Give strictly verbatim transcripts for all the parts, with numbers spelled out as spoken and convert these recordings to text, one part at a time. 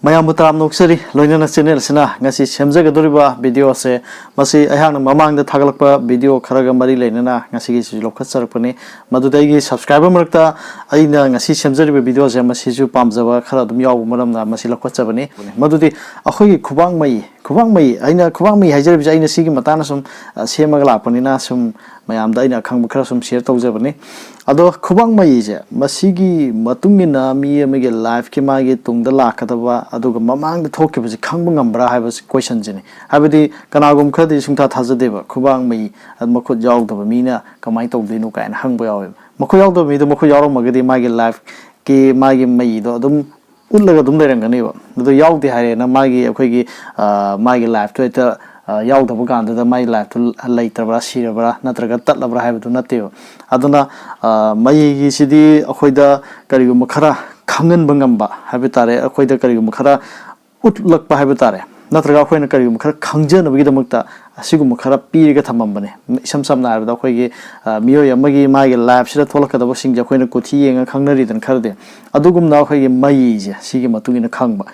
ꯃꯌꯥꯝꯕꯨ ꯇꯔꯥꯝꯅ ꯑꯣꯛꯆꯔꯤ꯫ ꯂꯣꯏꯅꯅ ꯆꯦꯅꯦꯜꯁꯤꯅ ꯉꯁꯤ ꯁꯦꯝꯖꯒꯗꯧꯔꯤꯕ ꯚꯤꯗꯤꯑꯣꯁꯦ, ꯃꯁꯤ ꯑꯩꯍꯥꯛꯅ ꯃꯃꯥꯡꯗ ꯊꯥꯒꯠꯂꯛꯄ ꯚꯤꯗꯤꯑꯣ ꯈꯔꯒ ꯃꯔꯤ ꯂꯩꯅꯅ ꯉꯁꯤꯒꯤꯁꯤꯁꯨ ꯂꯧꯈꯠꯆꯔꯛꯄꯅꯤ꯫ ꯃꯗꯨꯗ ꯑꯩꯒꯤ ꯁꯕꯁꯀ꯭ꯔꯥꯏꯕꯔ ꯃꯔꯛꯇ ꯑꯩꯅ ꯉꯁꯤ ꯁꯦꯝꯖꯔꯤꯕ ꯚꯤꯗꯤꯑꯣꯁꯦ ꯃꯁꯤꯁꯨ ꯄꯥꯝꯖꯕ ꯈꯔ ꯑꯗꯨꯝ ꯌꯥꯎꯕ ꯃꯔꯝꯅ ꯃꯁꯤ ꯂꯧꯈꯠꯆꯕꯅꯤ꯫ ꯃꯗꯨꯗꯤ ꯑꯩꯈꯣꯏꯒꯤ ꯈꯨꯕꯥꯛ ꯃꯩ, ꯈꯨꯕꯥꯛ ꯃꯩ, ꯑꯩꯅ ꯈꯨꯕꯥꯛ ꯃꯩ ꯍꯥꯏꯖꯔꯤꯕꯁꯦ ꯑꯩꯅ ꯁꯤꯒꯤ ꯃꯇꯥꯡꯗ ꯁꯨꯝ, ꯑ, ꯁꯦꯝꯃꯒ ꯂꯥꯛꯄꯅꯤꯅ ꯁꯨꯝ ꯃꯌꯥꯝꯗ ꯑꯩꯅ ꯑꯈꯪꯕ ꯈꯔ ꯁꯨꯝ ꯁꯤꯌꯔ ꯇꯧꯖꯕꯅꯤ꯫ ꯑꯗꯣ ꯈꯨꯕꯥꯛ ꯃꯩꯁꯦ ꯃꯁꯤꯒꯤ ꯃꯇꯨꯡ ꯏꯟꯅ ꯃꯤ ꯑꯃꯒꯤ ꯂꯥꯏꯐꯀꯤ ꯃꯥꯒꯤ ꯇꯨꯡꯗ ꯂꯥꯛꯀꯗꯕ ꯑꯗꯨꯒ ꯃꯃꯥꯡꯗ ꯊꯣꯛꯈꯤꯕꯁꯦ ꯈꯪꯕ ꯉꯝꯕ꯭ꯔꯥ ꯍꯥꯏꯕ ꯀꯣꯏꯁꯟꯁꯤꯅꯤ꯫ ꯍꯥꯏꯕꯗꯤ ꯀꯅꯥꯒꯨꯝꯕ ꯈꯔꯗꯤ ꯁꯨꯡꯊꯥ ꯊꯥꯖꯗꯦꯕ, ꯈꯨꯕꯥꯛ ꯃꯩ ꯃꯈꯨꯠ ꯌꯥꯎꯗꯕ ꯃꯤꯅ ꯀꯃꯥꯏꯅ ꯇꯧꯗꯣꯏꯅꯣ ꯀꯥꯏꯅ ꯍꯪꯕ ꯌꯥꯎꯋꯦꯕ꯫ ꯃꯈꯨꯠ ꯌꯥꯎꯗꯕ ꯃꯤꯗꯣ ꯃꯈꯨꯠ ꯌꯥꯎꯔꯝꯃꯒꯗꯤ ꯃꯥꯒꯤ ꯂꯥꯏꯐꯀꯤ ꯃꯥꯒꯤ ꯃꯩꯗꯣ ꯑꯗꯨꯝ ꯎꯠꯂꯒ ꯑꯗꯨꯝ ꯂꯩꯔꯝꯒꯅꯦꯕ꯫ ꯑꯗꯨ ꯌꯥꯎꯗꯦ ꯍꯥꯏꯔꯦꯅ ꯃꯥꯒꯤ, ꯑꯩꯈꯣꯏꯒꯤ, ꯑ, ꯃꯥꯒꯤ ꯂꯥꯏꯐꯇꯣ ꯍꯦꯛꯇ, ꯑ, ꯌꯥꯎꯗꯕ ꯀꯥꯟꯗꯨꯗ ꯃꯥꯒꯤ ꯂꯥꯏꯐꯇꯨ ꯂꯩꯇ꯭ꯔꯕ꯭ꯔꯥ, ꯁꯤꯔꯕ꯭ꯔꯥ, ꯅꯠꯇ꯭ꯔꯒ ꯇꯠꯂꯕ꯭ꯔꯥ ꯍꯥꯏꯕꯗꯨ ꯅꯠꯇꯦꯕ꯫ ꯑꯗꯨꯅ, ꯑ, ꯃꯩꯒꯤꯁꯤꯗꯤ ꯑꯩꯈꯣꯏꯗ ꯀꯔꯤꯒꯨꯝꯕ ꯈꯔ ꯈꯪꯍꯟꯕ ꯉꯝꯕ ꯍꯥꯏꯕ ꯇꯥꯔꯦ, ꯑꯩꯈꯣꯏꯗ ꯀꯔꯤꯒꯨꯝꯕ ꯈꯔ ꯎꯠꯂꯛꯄ ꯍꯥꯏꯕ ꯇꯥꯔꯦ, ꯅꯠꯇ꯭ꯔꯒ ꯑꯩꯈꯣꯏꯅ ꯀꯔꯤꯒꯨꯝꯕ ꯈꯔ ꯈꯪꯖꯅꯕꯒꯤꯗꯃꯛꯇ ꯑꯁꯤꯒꯨꯝꯕ ꯈꯔ ꯄꯤꯔꯒ ꯊꯝꯃꯝꯕꯅꯦ꯫ ꯏꯁꯝ ꯁꯝꯅ ꯍꯥꯏꯔꯕꯗ ꯑꯩꯈꯣꯏꯒꯤ, ꯑ, ꯃꯤꯑꯣꯏ ꯑꯃꯒꯤ ꯃꯥꯒꯤ ꯂꯥꯏꯐꯁꯤꯗ ꯊꯣꯛꯂꯛꯀꯗꯕꯁꯤꯡꯁꯦ ꯑꯩꯈꯣꯏꯅ ꯀꯨꯊꯤ ꯌꯦꯡꯉ ꯈꯪꯅꯔꯤꯗꯅ ꯈꯔꯗꯤ꯫ ꯑꯗꯨꯒꯨꯝꯅ ꯑꯩꯈꯣꯏꯒꯤ ꯃꯩꯁꯦ ꯁꯤꯒꯤ ꯃꯇꯨꯡ ꯏꯟꯅ ꯈꯪꯕ꯫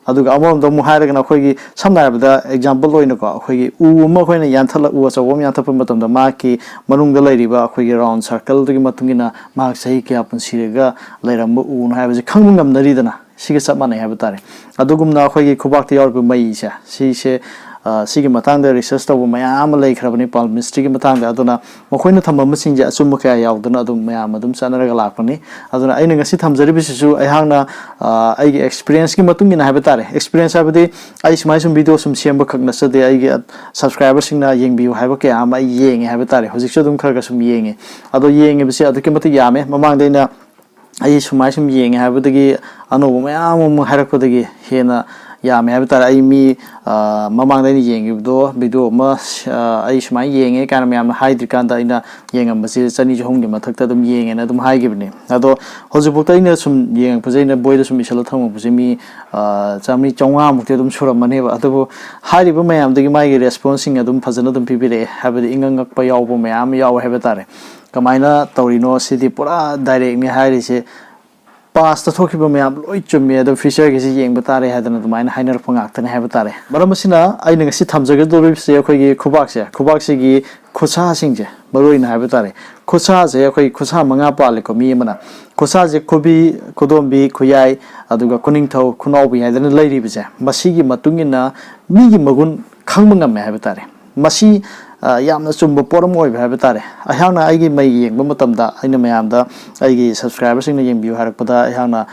ꯑꯗꯨꯒ ꯑꯃꯔꯣꯝꯗ ꯑꯃꯨꯛ ꯍꯥꯏꯔꯒꯅ ꯑꯩꯈꯣꯏꯒꯤ ꯁꯝꯅ ꯍꯥꯏꯔꯕꯗ ꯑꯦꯛꯖꯥꯝꯄꯜ ꯑꯣꯏꯅꯀꯣ, ꯑꯩꯈꯣꯏꯒꯤ ꯎ ꯑꯃ ꯑꯩꯈꯣꯏꯅ ꯌꯥꯟꯊꯠꯂ-, ꯎ ꯑꯆꯧꯕ ꯑꯃ ꯌꯥꯟꯊꯠꯄ ꯃꯇꯝꯗ ꯃꯍꯥꯛꯀꯤ ꯃꯅꯨꯡꯗ ꯂꯩꯔꯤꯕ ꯑꯩꯈꯣꯏꯒꯤ ꯔꯥꯎꯟ ꯁꯔꯀꯜꯗꯨꯒꯤ ꯃꯇꯨꯡ ꯏꯟꯅ ꯃꯍꯥꯛ ꯆꯍꯤ ꯀꯌꯥ ꯄꯨꯟꯁꯤꯔꯒ ꯂꯩꯔꯝꯕ ꯎꯅꯣ ꯍꯥꯏꯕꯁꯦ ꯈꯪꯕ ꯉꯝꯅꯔꯤꯗꯅ꯫ ꯁꯤꯒ ꯆꯞ ꯃꯥꯟꯅꯩ ꯍꯥꯏꯕ ꯇꯥꯔꯦ꯫ ꯑꯗꯨꯒꯨꯝꯅ ꯑꯩꯈꯣꯏꯒꯤ ꯈꯨꯕꯥꯛꯇ ꯌꯥꯎꯔꯤꯕ ꯃꯩꯁꯦ, ꯁꯤꯁꯦ, ꯑ, ꯁꯤꯒꯤ ꯃꯇꯥꯡꯗ ꯔꯤꯁꯔꯁ ꯇꯧꯕ ꯃꯌꯥꯝ ꯑꯃ ꯂꯩꯈ꯭ꯔꯕꯅꯤ palmistryꯒꯤ ꯃꯇꯥꯡꯗ꯫ ꯑꯗꯨꯅ ꯃꯈꯣꯏꯅ ꯊꯝꯃꯝꯕꯁꯤꯡꯁꯦ ꯑꯆꯨꯝꯕ ꯀꯌꯥ ꯌꯥꯎꯗꯅ ꯑꯗꯨꯝ ꯃꯌꯥꯝ ꯑꯗꯨꯝ ꯆꯠꯅꯔꯒ ꯂꯥꯛꯄꯅꯤ꯫ ꯑꯗꯨꯅ ꯑꯩꯅ ꯉꯁꯤ ꯊꯝꯖꯔꯤꯕꯁꯤꯁꯨ ꯑꯩꯍꯥꯛꯅ, ꯑ, ꯑꯩꯒꯤ experienceꯀꯤ ꯃꯇꯨꯡ ꯏꯟꯅ ꯍꯥꯏꯕ ꯇꯥꯔꯦ꯫ Experience ꯍꯥꯏꯕꯗꯤ ꯑꯩ ꯁꯨꯃꯥꯏ ꯁꯨꯝ ꯚꯤꯗꯤꯑꯣ ꯁꯨꯝ ꯁꯦꯝꯕ ꯈꯛ ꯅꯠꯆꯗꯦ, ꯑꯩꯒꯤ subscriberꯁꯤꯡꯅ ꯌꯦꯡꯕꯤꯌꯨ ꯍꯥꯏꯕ ꯀꯌꯥ ꯑꯃ ꯑꯩ ꯌꯦꯡꯉꯦ ꯍꯥꯏꯕ ꯇꯥꯔꯦ꯫ ꯍꯧꯖꯤꯛꯁꯨ ꯑꯗꯨꯝ ꯈꯔ ꯈꯔ ꯁꯨꯝ ꯌꯦꯡꯉꯦ꯫ ꯑꯗꯣ ꯌꯦꯡꯉꯤꯕꯁꯦ ꯑꯗꯨꯛꯀꯤ ꯃꯇꯤꯛ ꯌꯥꯝꯃꯦ꯫ ꯃꯃꯥꯡꯗ ꯑꯩꯅ ꯑꯩ ꯁꯨꯃꯥꯏ ꯁꯨꯝ ꯌꯦꯡꯉꯦ ꯍꯥꯏꯕꯗꯒꯤ ꯑꯅꯧꯕ ꯃꯌꯥꯝ ꯑꯃ ꯍꯥꯏꯔꯛꯄꯗꯒꯤ ꯍꯦꯟꯅ ꯌꯥꯝꯃꯦ ꯍꯥꯏꯕ ꯇꯥꯔꯦ꯫ ꯑꯩ ꯃꯤ, ꯑ, ꯃꯃꯥꯡꯗ ꯑꯩꯅ ꯌꯦꯡꯈꯤꯕꯗꯣ, ꯚꯤꯗꯤꯑꯣ ꯑꯃ, ꯑ, ꯑꯩ ꯁꯨꯃꯥꯏꯅ ꯌꯦꯡꯉꯦ ꯀꯥꯏꯅ ꯃꯌꯥꯝꯅ ꯍꯥꯏꯗ꯭ꯔꯤꯀꯥꯟꯗ ꯑꯩꯅ ꯌꯦꯡꯉꯝꯕꯁꯦ ꯆꯅꯤ ꯆꯍꯨꯝꯒꯤ ꯃꯊꯛꯇ ꯑꯗꯨꯝ ꯌꯦꯡꯉꯦꯅ ꯑꯗꯨꯝ ꯍꯥꯏꯈꯤꯕꯅꯦ꯫ ꯑꯗꯣ ꯍꯧꯖꯤꯛꯐꯥꯎꯗ ꯑꯩꯅ ꯁꯨꯝ ꯌꯦꯡꯉꯛꯄꯁꯦ, ꯑꯩꯅ ꯕꯣꯏꯗ ꯁꯨꯝ ꯏꯁꯤꯜꯂ ꯊꯝꯃꯛꯄꯁꯦ ꯃꯤ, ꯑ, ꯆꯥꯝꯃꯔꯤ ꯆꯥꯝꯃꯉꯥꯃꯨꯛꯇꯤ ꯑꯗꯨꯝ ꯁꯨꯔꯝꯃꯅꯦꯕ꯫ ꯑꯗꯨꯕꯨ ꯍꯥꯏꯔꯤꯕ ꯃꯌꯥꯝꯗꯒꯤ ꯃꯥꯒꯤ responseꯁꯤꯡ ꯑꯗꯨꯝ ꯐꯖꯅ ꯑꯗꯨꯝ ꯄꯤꯕꯤꯔꯛꯑꯦ, ꯍꯥꯏꯕꯗꯤ ꯏꯉꯛ ꯉꯛꯄ ꯌꯥꯎꯕ ꯃꯌꯥꯝ ꯑꯃ ꯌꯥꯎꯋꯦ ꯍꯥꯏꯕ ꯇꯥꯔꯦ꯫ ꯀꯃꯥꯏꯅ ꯇꯧꯔꯤꯅꯣ ꯁꯤꯗꯤ ꯄꯨꯔꯥ directꯅꯤ ꯍꯥꯏꯔꯤꯁꯦ꯫ ꯄꯥꯁꯇ ꯊꯣꯛꯈꯤꯕ ꯃꯌꯥꯝ ꯂꯣꯏ ꯆꯨꯝꯃꯦ, ꯑꯗꯣ ꯐ꯭ꯌꯨꯆꯔꯒꯤꯁꯤ ꯌꯦꯡꯕ ꯇꯥꯔꯦ ꯍꯥꯏꯗꯅ ꯑꯗꯨꯃꯥꯏꯅ ꯍꯥꯏꯅꯔꯛꯄ ꯉꯥꯛꯇꯅꯦ ꯍꯥꯏꯕ ꯇꯥꯔꯦ꯫ ꯃꯔꯝ ꯑꯁꯤꯅ ꯑꯩꯅ ꯉꯁꯤ ꯊꯝꯖꯒꯗꯧꯔꯤꯕꯁꯦ ꯑꯩꯈꯣꯏꯒꯤ ꯈꯨꯕꯥꯛꯁꯦ, ꯈꯨꯕꯥꯛꯁꯤꯒꯤ ꯈꯨꯠꯁꯥꯁꯤꯡꯁꯦ ꯃꯔꯨ ꯑꯣꯏꯅ ꯍꯥꯏꯕ ꯇꯥꯔꯦ꯫ ꯈꯨꯠꯁꯥꯁꯦ ꯑꯩꯈꯣꯏ ꯈꯨꯠꯁꯥ ꯃꯉꯥ ꯄꯥꯜꯂꯦꯀꯣ ꯃꯤ ꯑꯃꯅ꯫ ꯈꯨꯠꯁꯥꯁꯦ ꯈꯨꯕꯤ, ꯈꯨꯗꯣꯝꯕꯤ, ꯈꯨꯌꯥꯏ, ꯑꯗꯨꯒ ꯈꯨꯅꯤꯡꯊꯧ, ꯈꯨꯅꯥꯎꯕꯤ ꯍꯥꯏꯗꯅ ꯂꯩꯔꯤꯕꯁꯦ, ꯃꯁꯤꯒꯤ ꯃꯇꯨꯡ ꯏꯟꯅ ꯃꯤꯒꯤ ꯃꯒꯨꯟ ꯈꯪꯕ ꯉꯝꯃꯦ ꯍꯥꯏꯕ ꯇꯥꯔꯦ꯫ ꯃꯁꯤ ꯑ, ꯌꯥꯝꯅ ꯆꯨꯝꯕ ꯄꯣꯠ ꯑꯃ ꯑꯣꯏꯕ ꯍꯥꯏꯕ ꯇꯥꯔꯦ꯫ ꯑꯩꯍꯥꯛꯅ ꯑꯩꯒꯤ ꯃꯩ ꯌꯦꯡꯕ ꯃꯇꯝꯗ ꯑꯩꯅ ꯃꯌꯥꯝꯗ, ꯑꯩꯒꯤ ꯁꯕꯁꯀ꯭ꯔꯥꯏꯕꯔꯁꯤꯡꯅ ꯌꯦꯡꯕꯤꯌꯨ ꯍꯥꯏꯔꯛꯄꯗ, ꯑꯩꯍꯥꯛꯅ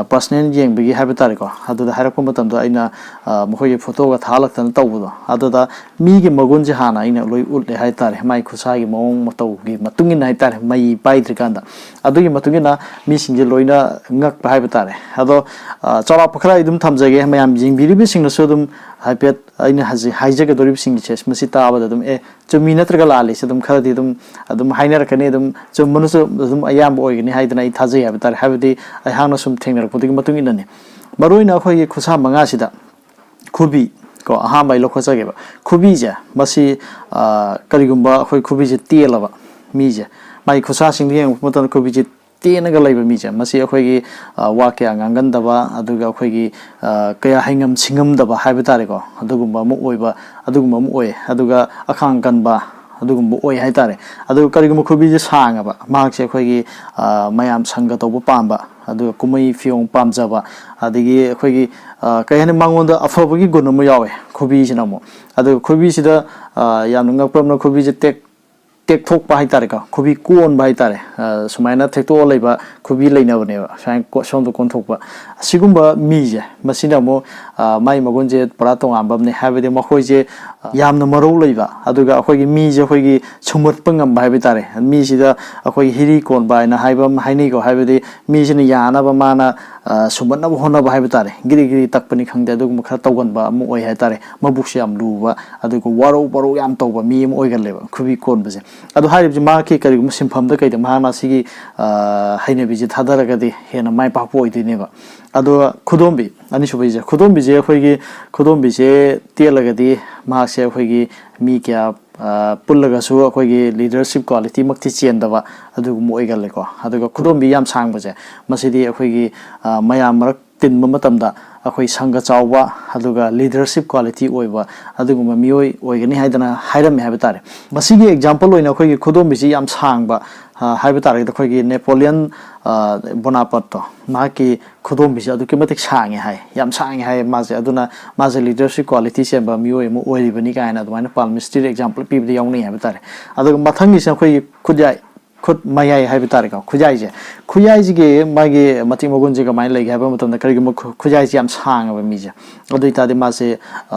ꯄꯔꯁꯅꯦꯜ ꯌꯦꯡꯕꯒꯤ ꯍꯥꯏꯕ ꯇꯥꯔꯦꯀꯣ, ꯑꯗꯨꯗ ꯍꯥꯏꯔꯛꯄ ꯃꯇꯝꯗ ꯑꯩꯅ ꯑ, ꯃꯈꯣꯏꯒꯤ ꯐꯣꯇꯣꯒ ꯊꯥꯍꯜꯂꯛꯇꯅ ꯇꯧꯕꯗꯣ, ꯑꯗꯨꯗ ꯃꯤꯒꯤ ꯃꯒꯨꯟꯁꯦ ꯍꯥꯟꯅ ꯑꯩꯅ ꯂꯣꯏ ꯎꯠꯂꯦ ꯍꯥꯏ ꯇꯥꯔꯦ꯫ ꯃꯥꯏ ꯈꯨꯠꯁꯥꯒꯤ ꯃꯑꯣꯡ ꯃꯇꯧꯒꯤ ꯃꯇꯨꯡ ꯏꯟꯅ ꯍꯥꯏ ꯇꯥꯔꯦ, ꯃꯩ ꯄꯥꯏꯗ꯭ꯔꯤꯀꯥꯟꯗ꯫ ꯑꯗꯨꯒꯤ ꯃꯇꯨꯡ ꯏꯟꯅ ꯃꯤꯁꯤꯡꯁꯦ ꯂꯣꯏꯅ ꯉꯛꯄ ꯍꯥꯏꯕ ꯇꯥꯔꯦ꯫ ꯑꯗꯣ ꯑ, ꯆꯥꯎꯔꯥꯛꯄ ꯈꯔ ꯑꯩ ꯑꯗꯨꯝ ꯊꯝꯖꯒꯦ, ꯃꯌꯥꯝ ꯌꯦꯡꯕꯤꯔꯤꯕꯁꯤꯡꯅꯁꯨ ꯑꯗꯨꯝ ꯍꯥꯏꯐꯦꯠ ꯑꯩꯅ ꯍꯧꯖꯤꯛ ꯍꯥꯏꯖꯒꯗꯧꯔꯤꯕꯁꯤꯡꯁꯦ ꯃꯁꯤ ꯇꯥꯕꯗ ꯑꯗꯨꯝ, "ꯑꯦ, ꯆꯨꯝꯃꯤ ꯅꯠꯇ꯭ꯔꯒ ꯂꯥꯜꯂꯤꯁꯦ?" ꯑꯗꯨꯝ ꯈꯔꯗꯤ ꯑꯗꯨꯝ, ꯑꯗꯨꯝ ꯍꯥꯏꯅꯔꯛꯀꯅꯤ, ꯑꯗꯨꯝ ꯆꯨꯝꯕꯅꯁꯨ ꯑꯗꯨꯝ ꯑꯌꯥꯝꯕ ꯑꯣꯏꯒꯅꯤ ꯍꯥꯏꯗꯅ ꯑꯩ ꯊꯥꯖꯩ ꯍꯥꯏꯕ ꯇꯥꯔꯦ꯫ ꯍꯥꯏꯕꯗꯤ ꯑꯩꯍꯥꯛꯅ ꯁꯨꯝ ꯊꯦꯡꯅꯔꯛꯄꯗꯨꯒꯤ ꯃꯇꯨꯡ ꯏꯟꯅꯅꯤ꯫ ꯃꯔꯨꯑꯣꯏꯅ ꯑꯩꯈꯣꯏꯒꯤ ꯈꯨꯠꯁꯥ ꯃꯉꯥꯁꯤꯗ ꯈꯨꯕꯤ ꯀꯣ, ꯑꯍꯥꯟꯕ ꯑꯩ ꯂꯧꯈꯠꯆꯒꯦꯕ꯫ ꯈꯨꯕꯤꯁꯦ ꯃꯁꯤ, ꯑ, ꯀꯔꯤꯒꯨꯝꯕ ꯑꯩꯈꯣꯏ ꯈꯨꯕꯤꯁꯦ ꯇꯦꯜꯂꯕ ꯃꯤꯁꯦ, ꯃꯥꯒꯤ ꯈꯨꯠꯁꯥꯁꯤꯡꯗꯨ ꯌꯦꯡꯉꯛꯄ ꯃꯇꯝꯗ ꯈꯨꯕꯤꯁꯦ ꯇꯦꯟꯅꯒ ꯂꯩꯕ ꯃꯤꯁꯦ, ꯃꯁꯤ ꯑꯩꯈꯣꯏꯒꯤ, ꯑ, ꯋꯥ ꯀꯌꯥ ꯉꯥꯡꯒꯟꯗꯕ, ꯑꯗꯨꯒ ꯑꯩꯈꯣꯏꯒꯤ, ꯑ, ꯀꯌꯥ ꯍꯩꯉꯝ ꯁꯤꯡꯉꯝꯗꯕ ꯍꯥꯏꯕ ꯇꯥꯔꯦꯀꯣ, ꯑꯗꯨꯒꯨꯝꯕ ꯑꯃ ꯑꯣꯏꯕ, ꯑꯗꯨꯒꯨꯝꯕ ꯑꯃ ꯑꯣꯏ꯫ ꯑꯗꯨꯒ ꯑꯈꯥꯡ ꯀꯟꯕ ꯑꯗꯨꯒꯨꯝꯕ ꯑꯣꯏ ꯍꯥꯏ ꯇꯥꯔꯦ꯫ ꯑꯗꯨꯒ ꯀꯔꯤꯒꯨꯝꯕ ꯈꯨꯕꯤꯁꯦ ꯁꯥꯡꯉꯕ, ꯃꯍꯥꯛꯁꯦ ꯑꯩꯈꯣꯏꯒꯤ, ꯑ, ꯃꯌꯥꯝ ꯁꯪꯒ ꯇꯧꯕ ꯄꯥꯝꯕ, ꯑꯗꯨꯒ ꯀꯨꯝꯍꯩ ꯐꯤꯌꯣꯡ ꯄꯥꯝꯖꯕ, ꯑꯗꯒꯤ ꯑꯩꯈꯣꯏꯒꯤ, ꯑ, ꯀꯩ ꯍꯥꯏꯅꯤ, ꯃꯉꯣꯟꯗ ꯑꯐꯕꯒꯤ ꯒꯨꯟ ꯑꯃ ꯌꯥꯎꯋꯦ ꯈꯨꯕꯤꯁꯤꯅ ꯑꯃꯨꯛ꯫ ꯑꯗꯨꯒ ꯈꯨꯕꯤꯁꯤꯗ, ꯑ, ꯌꯥꯝꯅ ꯉꯛꯄ ꯑꯃꯅ, ꯈꯨꯕꯤꯁꯦ ꯇꯦꯛ ꯇꯦꯛꯊꯣꯛꯄ ꯍꯥꯏꯇꯥꯔꯦꯀꯣ, ꯈꯨꯕꯤ ꯀꯣꯟꯕ ꯍꯥꯏꯇꯥꯔꯦ꯫ ꯑ, ꯁꯨꯃꯥꯏꯅ ꯊꯦꯛꯇꯣꯛꯑ ꯂꯩꯕ ꯈꯨꯕꯤ ꯂꯩꯅꯕꯅꯦꯕ, ꯁꯨꯃꯥꯏꯅ ꯀꯣ-, ꯁꯣꯝꯗ ꯀꯣꯟꯊꯣꯛꯄ꯫ ꯑꯁꯤꯒꯨꯝꯕ ꯃꯤꯁꯦ, ꯃꯁꯤꯅ ꯑꯃꯨꯛ, ꯑ, ꯃꯥꯏ ꯃꯒꯨꯟꯁꯦ ꯄꯨꯔꯥ ꯇꯣꯉꯥꯟꯕ ꯑꯃꯅꯦ꯫ ꯍꯥꯏꯕꯗꯤ ꯃꯈꯣꯏꯁꯦ, ꯑ, ꯌꯥꯝꯅ ꯃꯔꯧ ꯂꯩꯕ, ꯑꯗꯨꯒ ꯑꯩꯈꯣꯏꯒꯤ ꯃꯤꯁꯦ ꯑꯩꯈꯣꯏꯒꯤ ꯁꯨꯝꯍꯠꯄ ꯉꯝꯕ ꯍꯥꯏꯕ ꯇꯥꯔꯦ꯫ ꯃꯤꯁꯤꯗ ꯑꯩꯈꯣꯏꯒꯤ ꯍꯤꯔꯤ ꯀꯣꯟꯕ ꯍꯥꯏꯅ ꯍꯥꯏꯕ ꯑꯃ ꯍꯥꯏꯅꯩꯀꯣ, ꯍꯥꯏꯕꯗꯤ ꯃꯤꯁꯤꯅ ꯌꯥꯅꯕ ꯃꯥꯅ, ꯑ, ꯁꯨꯝꯍꯠꯅꯕ ꯍꯣꯠꯅꯕ ꯍꯥꯏꯕ ꯇꯥꯔꯦ, ꯒꯤꯔꯤ ꯒꯤꯔꯤ ꯇꯛꯄꯅꯤ ꯈꯪꯗꯦ, ꯑꯗꯨꯒꯨꯝꯕ ꯈꯔ ꯇꯧꯒꯟꯕ ꯑꯃ ꯑꯣꯏ ꯍꯥꯏ ꯇꯥꯔꯦ꯫ ꯃꯕꯨꯛꯁꯦ ꯌꯥꯝ ꯂꯨꯕ, ꯑꯗꯨꯒ ꯋꯥꯔꯧ ꯄꯔꯧ ꯌꯥꯝ ꯇꯧꯕ ꯃꯤ ꯑꯃ ꯑꯣꯏꯒꯜꯂꯦꯕ ꯈꯨꯕꯤ ꯀꯣꯟꯕꯁꯦ꯫ ꯑꯗꯣ ꯍꯥꯏꯔꯤꯕꯁꯤ ꯃꯍꯥꯛꯀꯤ ꯀꯔꯤꯒꯨꯝꯕ ꯁꯤꯟꯐꯝꯗ ꯀꯩꯗ ꯃꯍꯥꯛꯅ ꯁꯤꯒꯤ, ꯑ, ꯍꯩꯅꯕꯤꯁꯦ ꯊꯥꯗꯔꯒꯗꯤ ꯍꯦꯟꯅ ꯃꯥꯏ ꯄꯥꯛꯄ ꯑꯣꯏꯗꯣꯏꯅꯦꯕ꯫ ꯑꯗꯣ ꯈꯨꯗꯣꯝꯕꯤ, ꯑꯅꯤꯁꯨꯕꯒꯤꯁꯦ, ꯈꯨꯗꯣꯝꯕꯤꯁꯦ ꯑꯩꯈꯣꯏꯒꯤ, ꯈꯨꯗꯣꯝꯕꯤꯁꯦ ꯇꯦꯜꯂꯒꯗꯤ ꯃꯍꯥꯛꯁꯦ ꯑꯩꯈꯣꯏꯒꯤ ꯃꯤ ꯀꯌꯥ ꯄꯨꯜꯂꯒꯁꯨ ꯑꯩꯈꯣꯏꯒꯤ ꯂꯤꯗꯔꯁꯤꯞ ꯀ꯭ꯋꯥꯂꯤꯇꯤꯃꯛꯇꯤ ꯆꯦꯟꯗꯕ ꯑꯗꯨꯒꯨꯝꯕ ꯑꯣꯏꯒꯜꯂꯦꯀꯣ꯫ ꯑꯗꯨꯒ ꯈꯨꯗꯣꯝꯕꯤ ꯌꯥꯝ ꯁꯥꯡꯕꯁꯦ, ꯃꯁꯤꯗꯤ ꯑꯩꯈꯣꯏꯒꯤ ꯃꯌꯥꯝ ꯃꯔꯛ ꯇꯤꯟꯕ ꯃꯇꯝꯗ ꯑꯩꯈꯣꯏ ꯁꯪꯒ ꯆꯥꯎꯕ ꯑꯗꯨꯒ ꯂꯤꯗꯔꯁꯤꯞ ꯀ꯭ꯋꯥꯂꯤꯇꯤ ꯑꯣꯏꯕ ꯑꯗꯨꯒꯨꯝꯕ ꯃꯤꯑꯣꯏ ꯑꯣꯏꯒꯅꯤ ꯍꯥꯏꯗꯅ ꯍꯥꯏꯔꯝꯃꯤ ꯍꯥꯏꯕ ꯇꯥꯔꯦ꯫ ꯃꯁꯤꯒꯤ ꯑꯦꯛꯖꯥꯝꯄꯜ ꯑꯣꯏꯅ ꯑꯩꯈꯣꯏꯒꯤ ꯈꯨꯗꯣꯝꯕꯤꯁꯤ ꯌꯥꯝ ꯁꯥꯡꯕ ꯍꯥꯏꯕ ꯇꯥꯔꯒꯗꯤ ꯑꯩꯈꯣꯏꯒꯤ ꯅꯦꯄꯣꯂꯤꯌꯟ ꯕꯣꯅꯥꯄꯠꯇꯣ, ꯃꯍꯥꯛꯀꯤ ꯈꯨꯗꯣꯝꯕꯤꯁꯦ ꯑꯗꯨꯛꯀꯤ ꯃꯇꯤꯛ ꯁꯥꯡꯉꯦ ꯍꯥꯏ, ꯌꯥꯝ ꯁꯥꯡꯉꯦ ꯍꯥꯏ꯫ ꯃꯥꯁꯦ ꯑꯗꯨꯅ ꯃꯥꯁꯦ ꯂꯤꯗꯔꯁꯤꯞ ꯀ꯭ꯋꯥꯂꯤꯇꯤ ꯆꯦꯟꯕ ꯃꯤꯑꯣꯏ ꯑꯃ ꯑꯣꯏꯔꯤꯕꯅꯤ ꯀꯥꯏꯅ ꯑꯗꯨꯃꯥꯏꯅ ꯄꯥꯜ ꯃꯤꯁꯇ꯭ꯔꯤꯗ ꯑꯦꯛꯖꯥꯝꯄꯜ ꯄꯤꯕꯗ ꯌꯥꯎꯅꯩ ꯍꯥꯏꯕ ꯇꯥꯔꯦ꯫ ꯑꯗꯨꯒ ꯃꯊꯪꯒꯤꯁꯤꯅ ꯑꯩꯈꯣꯏꯒꯤ ꯈꯨꯠꯌꯥꯏ, ꯈꯨꯠ ꯃꯌꯥꯏ ꯍꯥꯏꯕ ꯇꯥꯔꯦꯀꯣ, ꯈꯨꯠꯌꯥꯏꯁꯦ꯫ ꯈꯨꯠꯌꯥꯏꯁꯤꯒꯤ ꯃꯥꯒꯤ ꯃꯇꯤꯛ ꯃꯒꯨꯟꯁꯦ ꯀꯃꯥꯏꯅ ꯂꯩꯒꯦ ꯍꯥꯏꯕ ꯃꯇꯝꯗ, ꯀꯔꯤꯒꯨꯝꯕ ꯈꯨ- ꯈꯨꯠꯌꯥꯏꯁꯦ ꯌꯥꯝ ꯁꯥꯡꯉꯕ ꯃꯤꯁꯦ, ꯑꯗꯨ ꯑꯣꯏꯇꯥꯔꯗꯤ ꯃꯥꯁꯦ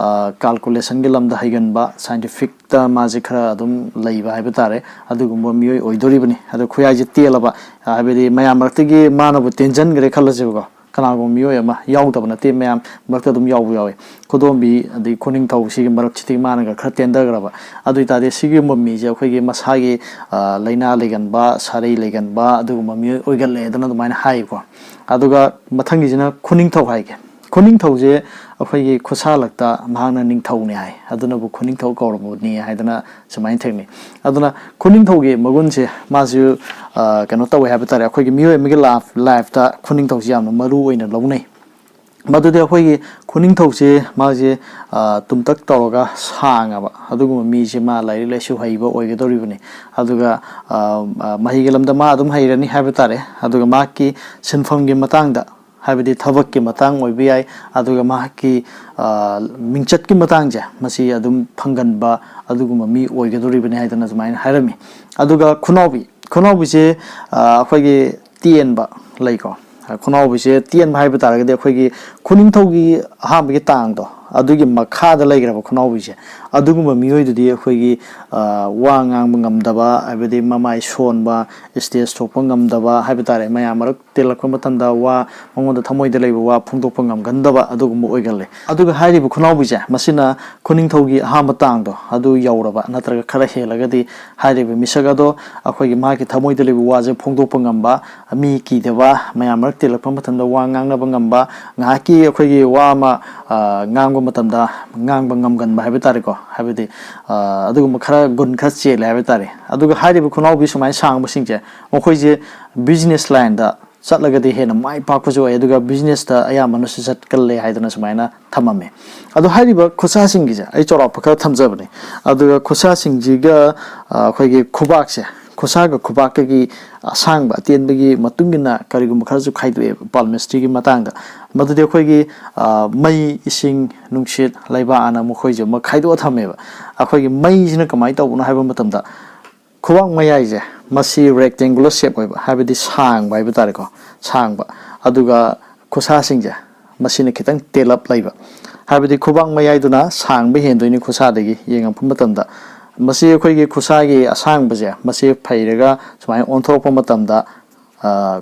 ꯀꯥꯜꯀꯨꯂꯦꯁꯟꯒꯤ ꯂꯝꯗ ꯍꯩꯒꯟꯕ, ꯁꯥꯏꯟꯇꯤꯐꯤꯛꯇ ꯃꯥꯁꯦ ꯈꯔ ꯑꯗꯨꯝ ꯂꯩꯕ ꯍꯥꯏꯕ ꯇꯥꯔꯦ, ꯑꯗꯨꯒꯨꯝꯕ ꯃꯤꯑꯣꯏ ꯑꯣꯏꯗꯣꯔꯤꯕꯅꯤ꯫ ꯑꯗꯣ ꯈꯨꯠꯌꯥꯏꯁꯦ ꯇꯦꯜꯂꯕ, ꯍꯥꯏꯕꯗꯤ ꯃꯌꯥꯝ ꯃꯔꯛꯇꯒꯤ ꯃꯥꯅꯕꯨ ꯇꯦꯟꯖꯟꯈ꯭ꯔꯦ ꯈꯜꯂꯁꯦꯕꯀꯣ, ꯀꯅꯥꯒꯨꯝꯕ ꯃꯤꯑꯣꯏ ꯑꯃ, ꯌꯥꯎꯗꯕ ꯅꯠꯇꯦ, ꯃꯌꯥꯝ ꯃꯔꯛꯇ ꯑꯗꯨꯝ ꯌꯥꯎꯕ ꯌꯥꯎꯋꯤ꯫ ꯈꯨꯗꯣꯝꯕꯤ ꯑꯗꯩ ꯈꯨꯅꯤꯡꯊꯧ ꯁꯤꯒꯤ ꯃꯔꯛꯁꯤꯗꯒꯤ ꯃꯥꯅꯒ ꯈꯔ ꯇꯦꯟꯊꯈ꯭ꯔꯕ, ꯑꯗꯨ ꯑꯣꯏꯇꯥꯔꯗꯤ ꯁꯤꯒꯨꯝꯕ ꯃꯤꯁꯦ ꯑꯩꯈꯣꯏꯒꯤ ꯃꯁꯥꯒꯤ ꯂꯥꯏꯅꯥ ꯂꯩꯒꯟꯕ, ꯁꯥꯔꯩ ꯂꯩꯒꯟꯕ ꯑꯗꯨꯒꯨꯝꯕ ꯃꯤꯑꯣꯏ ꯑꯣꯏꯒꯜꯂꯦ ꯑꯗꯨꯅ ꯑꯗꯨꯃꯥꯏꯅ ꯍꯥꯏꯀꯣ꯫ ꯑꯗꯨꯒ ꯃꯊꯪꯒꯤꯁꯤꯅ ꯈꯨꯅꯤꯡꯊꯧ ꯍꯥꯏꯒꯦ꯫ ꯈꯨꯅꯤꯡꯊꯧꯁꯦ ꯑꯩꯈꯣꯏꯒꯤ ꯈꯨꯠꯁꯥꯂꯛꯇ ꯃꯍꯥꯛꯅ ꯅꯤꯡꯊꯧꯅꯤ ꯍꯥꯏ, ꯑꯗꯨꯅꯕꯨ ꯈꯨꯅꯤꯡꯊꯧ ꯀꯧꯔꯕꯅꯤ ꯍꯥꯏꯗꯅ ꯁꯨꯃꯥꯏꯅ ꯊꯦꯡꯅꯩ꯫ ꯑꯗꯨꯅ ꯈꯨꯅꯤꯡꯊꯧꯒꯤ ꯃꯒꯨꯟꯁꯦ ꯃꯥꯁꯨ ꯀꯩꯅꯣ ꯇꯧꯋꯦ ꯍꯥꯏꯕ ꯇꯥꯔꯦ꯫ ꯑꯩꯈꯣꯏꯒꯤ ꯃꯤꯑꯣꯏ ꯑꯃꯒꯤ ꯂꯥꯏꯐꯇ ꯈꯨꯅꯤꯡꯊꯧꯁꯤ ꯌꯥꯝꯅ ꯃꯔꯨ ꯑꯣꯏꯅ ꯂꯧꯅꯩ꯫ ꯃꯗꯨꯗꯤ ꯑꯩꯈꯣꯏꯒꯤ ꯈꯨꯅꯤꯡꯊꯧꯁꯦ ꯃꯥꯁꯦ ꯇꯨꯝꯇꯛ ꯇꯧꯔꯒ ꯁꯥꯡꯉꯕ ꯑꯗꯨꯒꯨꯝꯕ ꯃꯤꯁꯦ ꯃꯥ ꯂꯥꯏꯔꯤꯛ ꯂꯥꯏꯁꯨ ꯍꯩꯕ ꯑꯣꯏꯒꯗꯧꯔꯤꯕꯅꯤ꯫ ꯑꯗꯨꯒ ꯃꯍꯩꯒꯤ ꯂꯝꯗ ꯃꯥ ꯑꯗꯨꯝ ꯍꯩꯔꯅꯤ ꯍꯥꯏꯕ ꯇꯥꯔꯦ꯫ ꯑꯗꯨꯒ ꯃꯍꯥꯛꯀꯤ ꯁꯤꯟꯐꯝꯒꯤ ꯃꯇꯥꯡꯗ, ꯍꯥꯏꯕꯗꯤ ꯊꯕꯛꯀꯤ ꯃꯇꯥꯡ ꯑꯣꯏꯕ ꯌꯥꯏ, ꯑꯗꯨꯒ ꯃꯍꯥꯛꯀꯤ ꯃꯤꯡꯆꯠꯀꯤ ꯃꯇꯥꯡꯁꯦ ꯃꯁꯤ ꯑꯗꯨꯝ ꯐꯪꯒꯟꯕ ꯑꯗꯨꯒꯨꯝꯕ ꯃꯤ ꯑꯣꯏꯒꯗꯧꯔꯤꯕꯅꯤ ꯍꯥꯏꯗꯅ ꯑꯗꯨꯃꯥꯏꯅ ꯍꯥꯏꯔꯝꯃꯤ꯫ ꯑꯗꯨꯒ ꯈꯨꯅꯥꯎꯕꯤ, ꯈꯨꯅꯥꯎꯕꯤꯁꯦ ꯑꯩꯈꯣꯏꯒꯤ ꯇꯦꯟꯕ ꯂꯩꯀꯣ꯫ ꯈꯨꯅꯥꯎꯕꯤꯁꯦ ꯇꯦꯟꯕ ꯍꯥꯏꯕ ꯇꯥꯔꯒꯗꯤ ꯑꯩꯈꯣꯏꯒꯤ ꯈꯨꯅꯤꯡꯊꯧꯒꯤ ꯑꯍꯥꯟꯕꯒꯤ ꯇꯥꯡꯗꯣ, ꯑꯗꯨꯒꯤ ꯃꯈꯥꯗ ꯂꯩꯈ꯭ꯔꯕ ꯈꯨꯅꯥꯎꯕꯤꯁꯦ, ꯑꯗꯨꯒꯨꯝꯕ ꯃꯤꯑꯣꯏꯗꯨꯗꯤ ꯑꯩꯈꯣꯏꯒꯤ ꯋꯥ ꯉꯥꯡꯕ ꯉꯝꯗꯕ, ꯍꯥꯏꯕꯗꯤ ꯃꯃꯥꯏ ꯁꯣꯟꯕ, ꯏꯁꯇꯦꯖ ꯊꯣꯛꯄ ꯉꯝꯗꯕ ꯍꯥꯏꯕ ꯇꯥꯔꯦ, ꯃꯌꯥꯝ ꯃꯔꯛ ꯇꯤꯜꯂꯛꯄ ꯃꯇꯝꯗ ꯋꯥ, ꯃꯉꯣꯟꯗ ꯊꯃꯣꯏꯗ ꯂꯩꯕ ꯋꯥ ꯐꯣꯡꯗꯣꯛꯄ ꯉꯝꯒꯟꯗꯕ ꯑꯗꯨꯒꯨꯝꯕ ꯑꯣꯏꯒꯜꯂꯦ꯫ ꯑꯗꯨꯒ ꯍꯥꯏꯔꯤꯕ ꯈꯨꯅꯥꯎꯕꯤꯁꯦ, ꯃꯁꯤꯅ ꯈꯨꯅꯤꯡꯊꯧꯒꯤ ꯑꯍꯥꯟꯕ ꯇꯥꯡꯗꯣ ꯑꯗꯨ ꯌꯧꯔꯕ ꯅꯠꯇ꯭ꯔꯒ ꯈꯔ ꯍꯦꯜꯂꯒꯗꯤ ꯍꯥꯏꯔꯤꯕ ꯃꯤꯁꯛ ꯑꯗꯣ ꯑꯩꯈꯣꯏꯒꯤ ꯃꯍꯥꯛꯀꯤ ꯊꯃꯣꯏꯗ ꯂꯩꯕ ꯋꯥꯁꯦ ꯐꯣꯡꯗꯣꯛꯄ ꯉꯝꯕ, ꯃꯤ ꯀꯤꯗꯕ, ꯃꯌꯥꯝ ꯃꯔꯛ ꯇꯤꯜꯂꯛꯄ ꯃꯇꯝꯗ ꯋꯥ ꯉꯥꯡꯅꯕ ꯉꯝꯕ, ꯉꯥꯏꯍꯥꯛꯀꯤ ꯑꯩꯈꯣꯏꯒꯤ ꯋꯥ ꯑꯃ ꯉꯥꯡꯕ ꯃꯇꯝꯗ ꯉꯥꯡꯕ ꯉꯝꯒꯟꯕ ꯍꯥꯏꯕ ꯇꯥꯔꯦꯀꯣ꯫ ꯍꯥꯏꯕꯗꯤ ꯑꯗꯨꯒꯨꯝꯕ ꯈꯔ ꯒꯨꯟ ꯈꯔ ꯆꯦꯜꯂꯦ ꯍꯥꯏꯕ ꯇꯥꯔꯦ꯫ ꯑꯗꯨꯒ ꯍꯥꯏꯔꯤꯕ ꯈꯨꯅꯥꯎꯕꯤ ꯁꯨꯃꯥꯏꯅ ꯁꯥꯡꯕꯁꯤꯡꯁꯦ, ꯃꯈꯣꯏꯁꯦ ꯕꯤꯖꯤꯅꯦꯁ ꯂꯥꯏꯟꯗ ꯆꯠꯂꯒꯗꯤ ꯍꯦꯟꯅ ꯃꯥꯏ ꯄꯥꯛꯄꯁꯨ ꯑꯣꯏ, ꯑꯗꯨꯒ ꯕꯤꯖꯤꯅꯦꯁꯇ ꯑꯌꯥꯝꯕꯅꯁꯨ ꯆꯠꯀꯜꯂꯦ ꯍꯥꯏꯗꯅ ꯁꯨꯃꯥꯏꯅ ꯊꯝꯃꯝꯃꯦ꯫ ꯑꯗꯣ ꯍꯥꯏꯔꯤꯕ ꯈꯨꯠꯁꯥꯁꯤꯡꯒꯤꯁꯦ ꯑꯩ ꯆꯥꯎꯔꯥꯛꯄ ꯈꯔ ꯊꯝꯖꯕꯅꯦ꯫ ꯑꯗꯨꯒ ꯈꯨꯠꯁꯥꯁꯤꯡꯁꯤꯒ ꯑꯩꯈꯣꯏꯒꯤ ꯈꯨꯕꯥꯛꯁꯦ, ꯈꯨꯠꯁꯥꯒ ꯈꯨꯕꯥꯛꯀꯒꯤ ꯑꯁꯥꯡꯕ ꯑꯇꯦꯟꯕꯒꯤ ꯃꯇꯨꯡ ꯏꯟꯅ ꯀꯔꯤꯒꯨꯝꯕ ꯈꯔꯁꯨ ꯈꯥꯏꯗꯣꯛꯑꯦꯕ ꯄꯥꯜꯃꯤꯁꯇ꯭ꯔꯤꯒꯤ ꯃꯇꯥꯡꯗ꯫ ꯃꯗꯨꯗꯤ ꯑꯩꯈꯣꯏꯒꯤ ꯃꯩ, ꯏꯁꯤꯡ, ꯅꯨꯡꯁꯤꯠ, ꯂꯩꯕꯥꯛ ꯑꯅ ꯃꯈꯣꯏꯁꯦ ꯑꯃ ꯈꯥꯏꯗꯣꯛꯑ ꯊꯝꯃꯦꯕ꯫ ꯑꯩꯈꯣꯏꯒꯤ ꯃꯩꯁꯤꯅ ꯀꯃꯥꯏꯅ ꯇꯧꯕꯅꯣ ꯍꯥꯏꯕ ꯃꯇꯝꯗ, ꯈꯨꯕꯥꯛ ꯃꯌꯥꯏꯁꯦ, ꯃꯁꯤ ꯔꯦꯛꯇꯦꯡꯒꯨꯂꯔ ꯁꯦꯞ ꯑꯣꯏꯕ, ꯍꯥꯏꯕꯗꯤ ꯁꯥꯡꯕ ꯍꯥꯏꯕ ꯇꯥꯔꯦꯀꯣ, ꯁꯥꯡꯕ꯫ ꯑꯗꯨꯒ ꯈꯨꯠꯁꯥꯁꯤꯡꯁꯦ, ꯃꯁꯤꯅ ꯈꯤꯇꯪ ꯇꯦꯜꯂꯞ ꯂꯩꯕ, ꯍꯥꯏꯕꯗꯤ ꯈꯨꯕꯥꯛ ꯃꯌꯥꯏꯗꯨꯅ ꯁꯥꯡꯕ ꯍꯦꯟꯗꯣꯏꯅꯤ ꯈꯨꯠꯁꯥꯗꯒꯤ ꯌꯦꯡꯉꯛꯄ ꯃꯇꯝꯗ꯫ ꯃꯁꯤ ꯑꯩꯈꯣꯏꯒꯤ ꯈꯨꯠꯁꯥꯒꯤ ꯑꯁꯥꯡꯕꯁꯦ, ꯃꯁꯤ ꯐꯩꯔꯒ ꯁꯨꯃꯥꯏꯅ ꯑꯣꯟꯊꯣꯔꯛꯄ ꯃꯇꯝꯗ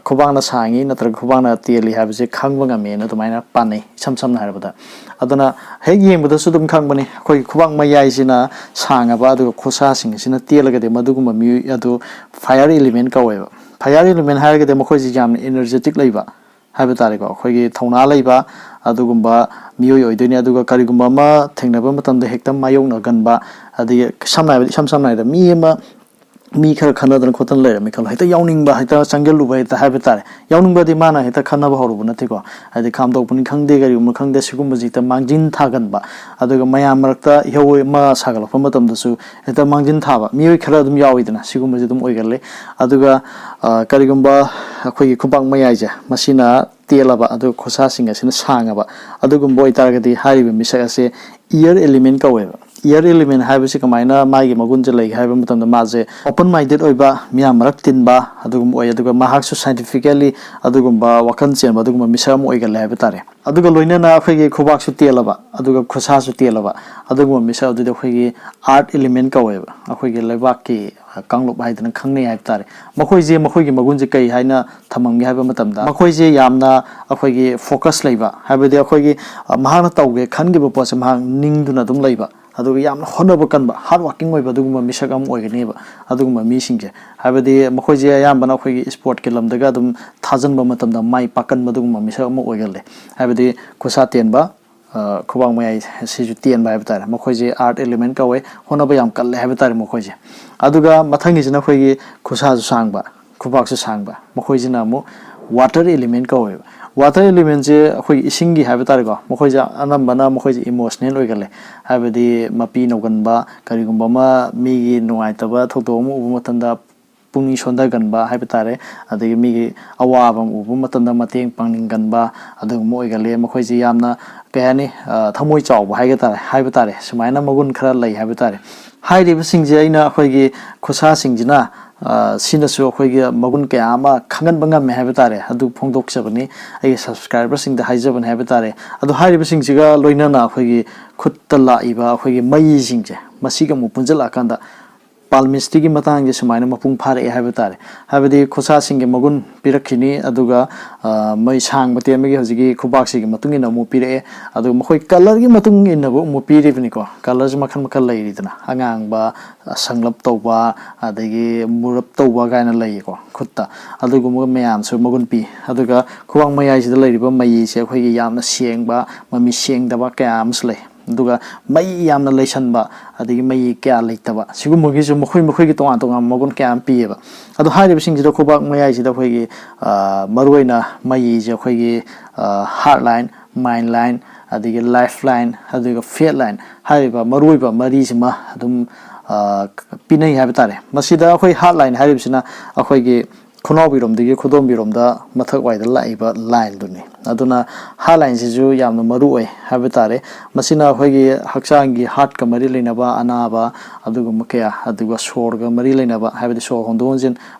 ꯈꯨꯕꯥꯛꯅ ꯁꯥꯡꯉꯤ ꯅꯠꯇ꯭ꯔꯒ ꯈꯨꯕꯥꯛꯅ ꯇꯦꯜꯂꯤ ꯍꯥꯏꯕꯁꯦ ꯈꯪꯕ ꯉꯝꯃꯦꯅ ꯑꯗꯨꯃꯥꯏꯅ ꯄꯥꯅꯩ, ꯏꯁꯝ ꯁꯝꯅ ꯍꯥꯏꯔꯕꯗ꯫ ꯑꯗꯨꯅ ꯍꯦꯛ ꯌꯦꯡꯕꯗꯁꯨ ꯑꯗꯨꯝ ꯈꯪꯕꯅꯤ, ꯑꯩꯈꯣꯏꯒꯤ ꯈꯨꯕꯥꯛ ꯃꯌꯥꯏꯁꯤꯅ ꯁꯥꯡꯉꯕ ꯑꯗꯨꯒ ꯈꯨꯠꯁꯥꯁꯤꯡ ꯑꯁꯤꯅ ꯇꯦꯜꯂꯒꯗꯤ ꯃꯗꯨꯒꯨꯝꯕ ꯃꯤꯑꯣꯏ ꯑꯗꯨ ꯐꯥꯏꯌꯔ ꯏꯂꯤꯃꯦꯟ ꯀꯧꯋꯦꯕ꯫ ꯐꯥꯏꯌꯔ ꯏꯂꯤꯃꯦꯟ ꯍꯥꯏꯔꯒꯗꯤ ꯃꯈꯣꯏꯁꯤ ꯌꯥꯝꯅ ꯏꯅꯔꯖꯦꯇꯤꯛ ꯂꯩꯕ ꯍꯥꯏꯕ ꯇꯥꯔꯦꯀꯣ, ꯑꯩꯈꯣꯏꯒꯤ ꯊꯧꯅꯥ ꯂꯩꯕ ꯑꯗꯨꯒꯨꯝꯕ ꯃꯤꯑꯣꯏ ꯑꯣꯏꯗꯣꯏꯅꯤ꯫ ꯑꯗꯨꯒ ꯀꯔꯤꯒꯨꯝꯕ ꯑꯃ ꯊꯦꯡꯅꯕ ꯃꯇꯝꯗ ꯍꯦꯛꯇ ꯃꯥꯌꯣꯛꯅꯒꯟꯕ, ꯑꯗꯒꯤ ꯁꯝꯅ ꯍꯥꯏꯔꯕꯗ, ꯏꯁꯝ ꯁꯝꯅ ꯍꯥꯏꯔꯕꯗ, ꯃꯤ ꯑꯃ, ꯃꯤ ꯈꯔ ꯈꯠꯅꯗꯅ ꯈꯣꯠꯇꯅ ꯂꯩꯔꯝꯃꯤ ꯈꯜꯂꯣ, ꯍꯦꯛꯇ ꯌꯥꯎꯅꯤꯡꯕ, ꯍꯦꯛꯇ ꯆꯪꯁꯤꯜꯂꯨꯕ ꯍꯦꯛꯇ ꯍꯥꯏꯕ ꯇꯥꯔꯦ꯫ ꯌꯥꯎꯅꯤꯡꯕꯗꯤ ꯃꯥꯅ ꯍꯦꯛꯇ ꯈꯠꯅꯕ ꯍꯧꯔꯨꯕ ꯅꯠꯇꯦꯀꯣ, ꯍꯥꯏꯗꯤ ꯈꯥꯝꯗꯣꯛꯄꯅꯤ ꯈꯪꯗꯦ, ꯀꯔꯤꯒꯨꯝꯕ ꯈꯪꯗꯦ, ꯁꯤꯒꯨꯝꯕꯁꯤ ꯍꯦꯛꯇ ꯃꯥꯡꯖꯤꯟ ꯊꯥꯒꯟꯕ꯫ ꯑꯗꯨꯒ ꯃꯌꯥꯝ ꯃꯔꯛꯇ ꯏꯍꯧ ꯑꯃ ꯁꯥꯒꯠꯂꯛꯄ ꯃꯇꯝꯗꯁꯨ ꯍꯦꯛꯇ ꯃꯥꯡꯖꯤꯟ ꯊꯥꯕ ꯃꯤꯑꯣꯏ ꯈꯔ ꯑꯗꯨꯝ ꯌꯥꯎꯋꯤꯗꯅ, ꯁꯤꯒꯨꯝꯕꯁꯤ ꯑꯗꯨꯝ ꯑꯣꯏꯒꯜꯂꯤ꯫ ꯑꯗꯨꯒ ꯀꯔꯤꯒꯨꯝꯕ ꯑꯩꯈꯣꯏꯒꯤ ꯈꯨꯕꯥꯛ ꯃꯌꯥꯏꯁꯦ, ꯃꯁꯤꯅ ꯇꯦꯜꯂꯕ ꯑꯗꯨꯒ ꯈꯨꯠꯁꯥꯁꯤꯡ ꯑꯁꯤꯅ ꯁꯥꯡꯉꯕ ꯑꯗꯨꯒꯨꯝꯕ ꯑꯣꯏꯇꯥꯔꯒꯗꯤ ꯍꯥꯏꯔꯤꯕ ꯃꯤꯁꯛ ꯑꯁꯦ ꯏꯌꯔ ꯏꯂꯤꯃꯦꯟ ꯀꯧꯋꯦꯕ꯫ ꯏꯌꯔ ꯏꯂꯤꯃꯦꯟ ꯍꯥꯏꯕꯁꯤ ꯀꯃꯥꯏꯅ ꯃꯥꯒꯤ ꯃꯒꯨꯟꯁꯦ ꯂꯩꯒꯦ ꯍꯥꯏꯕ ꯃꯇꯝꯗ, ꯃꯥꯁꯦ ꯑꯣꯄꯟ ꯃꯥꯏꯟꯗꯦꯠ ꯑꯣꯏꯕ, ꯃꯤꯌꯥꯝ ꯃꯔꯛ ꯇꯤꯟꯕ, ꯑꯗꯨꯒꯨꯝꯕ ꯑꯣꯏ꯫ ꯑꯗꯨꯒ ꯃꯍꯥꯛꯁꯨ ꯁꯥꯏꯟꯇꯤꯐꯤꯀꯦꯜꯂꯤ ꯑꯗꯨꯒꯨꯝꯕ ꯋꯥꯈꯜ ꯆꯦꯟꯕ ꯑꯗꯨꯒꯨꯝꯕ ꯃꯤꯁꯛ ꯑꯃ ꯑꯣꯏꯒꯜꯂꯦ ꯍꯥꯏꯕ ꯇꯥꯔꯦ꯫ ꯑꯗꯨꯒ ꯂꯣꯏꯅꯅ ꯑꯩꯈꯣꯏꯒꯤ ꯈꯨꯕꯥꯛꯁꯨ ꯇꯦꯜꯂꯕ ꯑꯗꯨꯒ ꯈꯨꯠꯁꯥꯁꯨ ꯇꯦꯜꯂꯕ ꯑꯗꯨꯒꯨꯝꯕ ꯃꯤꯁꯛ ꯑꯗꯨꯗꯤ ꯑꯩꯈꯣꯏꯒꯤ ꯑꯥꯔꯠ ꯏꯂꯤꯃꯦꯟ ꯀꯧꯋꯦꯕ, ꯑꯩꯈꯣꯏꯒꯤ ꯂꯩꯕꯥꯛꯀꯤ ꯀꯥꯡꯂꯨꯞ ꯍꯥꯏꯗꯅ ꯈꯪꯅꯩ ꯍꯥꯏꯕ ꯇꯥꯔꯦ꯫ ꯃꯈꯣꯏꯁꯦ, ꯃꯈꯣꯏꯒꯤ ꯃꯒꯨꯟꯁꯦ ꯀꯩ ꯍꯥꯏꯅ ꯊꯝꯃꯝꯒꯦ ꯍꯥꯏꯕ ꯃꯇꯝꯗ, ꯃꯈꯣꯏꯁꯦ ꯌꯥꯝꯅ ꯑꯩꯈꯣꯏꯒꯤ ꯐꯣꯀꯁ ꯂꯩꯕ, ꯍꯥꯏꯕꯗꯤ ꯑꯩꯈꯣꯏꯒꯤ ꯃꯍꯥꯛꯅ ꯇꯧꯒꯦ ꯈꯟꯈꯤꯕ ꯄꯣꯠꯁꯦ ꯃꯍꯥꯛ ꯅꯤꯡꯗꯨꯅ ꯑꯗꯨꯝ ꯂꯩꯕ, ꯑꯗꯨꯒ ꯌꯥꯝꯅ ꯍꯣꯠꯅꯕ ꯀꯟꯕ, ꯍꯥꯔꯗ ꯋꯥꯔꯀꯤꯡ ꯑꯣꯏꯕ ꯑꯗꯨꯒꯨꯝꯕ ꯃꯤꯁꯛ ꯑꯃ ꯑꯣꯏꯒꯅꯦꯕ꯫ ꯑꯗꯨꯒꯨꯝꯕ ꯃꯤꯁꯤꯡꯁꯦ, ꯍꯥꯏꯕꯗꯤ ꯃꯈꯣꯏꯁꯦ ꯑꯌꯥꯝꯕꯅ ꯑꯩꯈꯣꯏꯒꯤ ꯏꯁꯄꯣꯔꯠꯀꯤ ꯂꯝꯗꯒ ꯑꯗꯨꯝ ꯊꯥꯖꯤꯟꯕ ꯃꯇꯝꯗ ꯃꯥꯏ ꯄꯥꯛꯀꯟꯕ ꯑꯗꯨꯒꯨꯝꯕ ꯃꯤꯁꯛ ꯑꯃ ꯑꯣꯏꯒꯜꯂꯦ꯫ ꯍꯥꯏꯕꯗꯤ ꯈꯨꯠꯁꯥ ꯇꯦꯟꯕ, ꯈꯨꯕꯥꯛ ꯃꯌꯥꯏ ꯁꯤꯁꯨ ꯇꯦꯟꯕ ꯍꯥꯏꯕ ꯇꯥꯔꯦ꯫ ꯃꯈꯣꯏꯁꯦ earth element ꯀꯧꯋꯦ, ꯍꯣꯠꯅꯕ ꯌꯥꯝ ꯀꯜꯂꯦ ꯍꯥꯏꯕ ꯇꯥꯔꯦ ꯃꯈꯣꯏꯁꯦ꯫ ꯑꯗꯨꯒ ꯃꯊꯪꯒꯤꯁꯤꯅ ꯑꯩꯈꯣꯏꯒꯤ ꯈꯨꯠꯁꯥꯁꯨ ꯁꯥꯡꯕ, ꯈꯨꯕꯥꯛꯁꯨ ꯁꯥꯡꯕ, ꯃꯈꯣꯏꯁꯤꯅ ꯑꯃꯨꯛ water element ꯀꯧꯋꯦꯕ꯫ Water elementꯁꯦ ꯑꯩꯈꯣꯏꯒꯤ ꯏꯁꯤꯡꯒꯤ ꯍꯥꯏꯕ ꯇꯥꯔꯦꯀꯣ꯫ ꯃꯈꯣꯏꯁꯦ ꯑꯅꯝꯕꯅ ꯃꯈꯣꯏꯁꯦ emotional ꯑꯣꯏꯒꯜꯂꯦ, ꯍꯥꯏꯕꯗꯤ ꯃꯄꯤ ꯅꯧꯒꯟꯕ, ꯀꯔꯤꯒꯨꯝꯕ ꯑꯃ ꯃꯤꯒꯤ ꯅꯨꯡꯉꯥꯏꯇꯕ ꯊꯧꯗꯣꯛ ꯑꯃ ꯎꯕ ꯃꯇꯝꯗ ꯄꯨꯛꯅꯤꯡ ꯁꯣꯟꯊꯒꯟꯕ ꯍꯥꯏꯕ ꯇꯥꯔꯦ, ꯑꯗꯒꯤ ꯃꯤꯒꯤ ꯑꯋꯥꯕ ꯑꯃ ꯎꯕ ꯃꯇꯝꯗ ꯃꯇꯦꯡ ꯄꯥꯡꯅꯤꯡꯒꯟꯕ, ꯑꯗꯨꯒꯨꯝꯕ ꯑꯣꯏꯒꯜꯂꯦ꯫ ꯃꯈꯣꯏꯁꯤ ꯌꯥꯝꯅ, ꯀꯩ ꯍꯥꯏꯅꯤ, ꯊꯃꯣꯏ ꯆꯥꯎꯕ ꯍꯥꯏꯒ ꯇꯥꯔꯦ, ꯍꯥꯏꯕ ꯇꯥꯔꯦ, ꯁꯨꯃꯥꯏꯅ ꯃꯒꯨꯟ ꯈꯔ ꯂꯩ ꯍꯥꯏꯕ ꯇꯥꯔꯦ꯫ ꯍꯥꯏꯔꯤꯕꯁꯤꯡꯁꯦ ꯑꯩꯅ ꯑꯩꯈꯣꯏꯒꯤ ꯈꯨꯠꯁꯥꯁꯤꯡꯁꯤꯅ ꯁꯤꯅꯁꯨ ꯑꯩꯈꯣꯏꯒꯤ ꯃꯒꯨꯟ ꯀꯌꯥ ꯑꯃ ꯈꯪꯍꯟꯕ ꯉꯝꯃꯦ ꯍꯥꯏꯕ ꯇꯥꯔꯦ꯫ ꯑꯗꯨ ꯐꯣꯡꯗꯣꯛꯆꯕꯅꯤ, ꯑꯩꯒꯤ subscriberꯁꯤꯡꯗ ꯍꯥꯏꯖꯕꯅꯤ ꯍꯥꯏꯕ ꯇꯥꯔꯦ꯫ ꯑꯗꯨ ꯍꯥꯏꯔꯤꯕꯁꯤꯡꯁꯤꯒ ꯂꯣꯏꯅꯅ ꯑꯩꯈꯣꯏꯒꯤ ꯈꯨꯠꯇ ꯂꯥꯛꯏꯕ ꯑꯩꯈꯣꯏꯒꯤ ꯃꯩꯁꯤꯡꯁꯦ, ꯃꯁꯤꯒ ꯑꯃꯨꯛ ꯄꯨꯟꯁꯤꯜꯂꯛꯑꯀꯥꯟꯗ palmistryꯒꯤ ꯃꯇꯥꯡꯁꯦ ꯁꯨꯃꯥꯏꯅ ꯃꯄꯨꯡ ꯐꯥꯔꯛꯑꯦ ꯍꯥꯏꯕ ꯇꯥꯔꯦ꯫ ꯍꯥꯏꯕꯗꯤ ꯈꯨꯠꯁꯥꯁꯤꯡꯒꯤ ꯃꯒꯨꯟ ꯄꯤꯔꯛꯈꯤꯅꯤ, ꯑꯗꯨꯒ ꯃꯩ ꯁꯥꯡꯕ ꯇꯦꯟꯕꯒꯤ ꯍꯧꯖꯤꯛꯀꯤ ꯈꯨꯕꯥꯛꯁꯤꯒꯤ ꯃꯇꯨꯡ ꯏꯟꯅ ꯑꯃꯨꯛ ꯄꯤꯔꯛꯑꯦ꯫ ꯑꯗꯨꯒ ꯃꯈꯣꯏ colourꯒꯤ ꯃꯇꯨꯡ ꯏꯟꯅꯕꯨ ꯑꯃꯨꯛ ꯄꯤꯔꯤꯕꯅꯤꯀꯣ꯫ Colourꯁꯦ ꯃꯈꯜ ꯃꯈꯜ ꯂꯩꯔꯤꯗꯅ, ꯑꯉꯥꯡꯕ, ꯁꯪꯂꯞ ꯇꯧꯕ, ꯑꯗꯒꯤ ꯃꯨꯔꯞ ꯇꯧꯕ ꯀꯥꯏꯅ ꯂꯩꯌꯦꯀꯣ ꯈꯨꯠꯇ꯫ ꯑꯗꯨꯒꯨꯝꯕ ꯃꯌꯥꯝꯁꯨ ꯃꯒꯨꯟ ꯄꯤ꯫ ꯑꯗꯨꯒ ꯈꯨꯕꯥꯛ ꯃꯌꯥꯏꯁꯤꯗ ꯂꯩꯔꯤꯕ ꯃꯌꯤꯁꯦ ꯑꯩꯈꯣꯏꯒꯤ ꯌꯥꯝꯅ ꯁꯦꯡꯕ, ꯃꯃꯤ ꯁꯦꯡꯗꯕ ꯀꯌꯥ ꯑꯃꯁꯨ ꯂꯩ꯫ ꯑꯗꯨꯒ ꯃꯌꯤ ꯌꯥꯝꯅ ꯂꯩꯁꯟꯕ, ꯑꯗꯒꯤ ꯃꯌꯤ ꯀꯌꯥ ꯂꯩꯇꯕ, ꯁꯤꯒꯨꯝꯕꯒꯤꯁꯨ ꯃꯈꯣꯏ ꯃꯈꯣꯏꯒꯤ ꯇꯣꯉꯥꯟ ꯇꯣꯉꯥꯟꯕ ꯃꯒꯨꯟ ꯀꯌꯥ ꯑꯃ ꯄꯤꯌꯦꯕ꯫ ꯑꯗꯣ ꯍꯥꯏꯔꯤꯕꯁꯤꯡꯁꯤꯗ ꯈꯨꯕꯥꯛ ꯃꯌꯥꯏꯁꯤꯗ ꯑꯩꯈꯣꯏꯒꯤ ꯃꯔꯨꯑꯣꯏꯅ ꯃꯌꯤꯁꯦ ꯑꯩꯈꯣꯏꯒꯤ heart line, mind line, ꯑꯗꯒꯤ life line, ꯑꯗꯨꯒ fat line ꯍꯥꯏꯔꯤꯕ ꯃꯔꯨꯑꯣꯏꯕ ꯃꯔꯤꯁꯤꯃ ꯑꯗꯨꯝ ꯄꯤꯅꯩ ꯍꯥꯏꯕ ꯇꯥꯔꯦ꯫ ꯃꯁꯤꯗ ꯑꯩꯈꯣꯏ heart line ꯍꯥꯏꯔꯤꯕꯁꯤꯅ ꯑꯩꯈꯣꯏꯒꯤ ꯈꯨꯅꯥꯎꯕꯤꯔꯣꯝꯗꯒꯤ ꯈꯨꯗꯣꯝꯕꯤꯔꯣꯝꯗ ꯃꯊꯛ ꯋꯥꯏꯗ ꯂꯥꯛꯏꯕ lineꯗꯨꯅꯤ꯫ ꯑꯗꯨꯅ heart lineꯁꯤꯁꯨ ꯌꯥꯝꯅ ꯃꯔꯨ ꯑꯣꯏ ꯍꯥꯏꯕ ꯇꯥꯔꯦ꯫ ꯃꯁꯤꯅ ꯑꯩꯈꯣꯏꯒꯤ ꯍꯛꯆꯥꯡꯒꯤ heartꯀ ꯃꯔꯤ ꯂꯩꯅꯕ ꯑꯅꯥꯕ ꯑꯗꯨꯒꯨꯝꯕ ꯀꯌꯥ, ꯑꯗꯨꯒ ꯁꯣꯔꯒ ꯃꯔꯤ ꯂꯩꯅꯕ, ꯍꯥꯏꯕꯗꯤ ꯁꯣꯔ ꯍꯣꯟꯗꯣꯛ ꯍꯣꯟꯖꯤꯟ,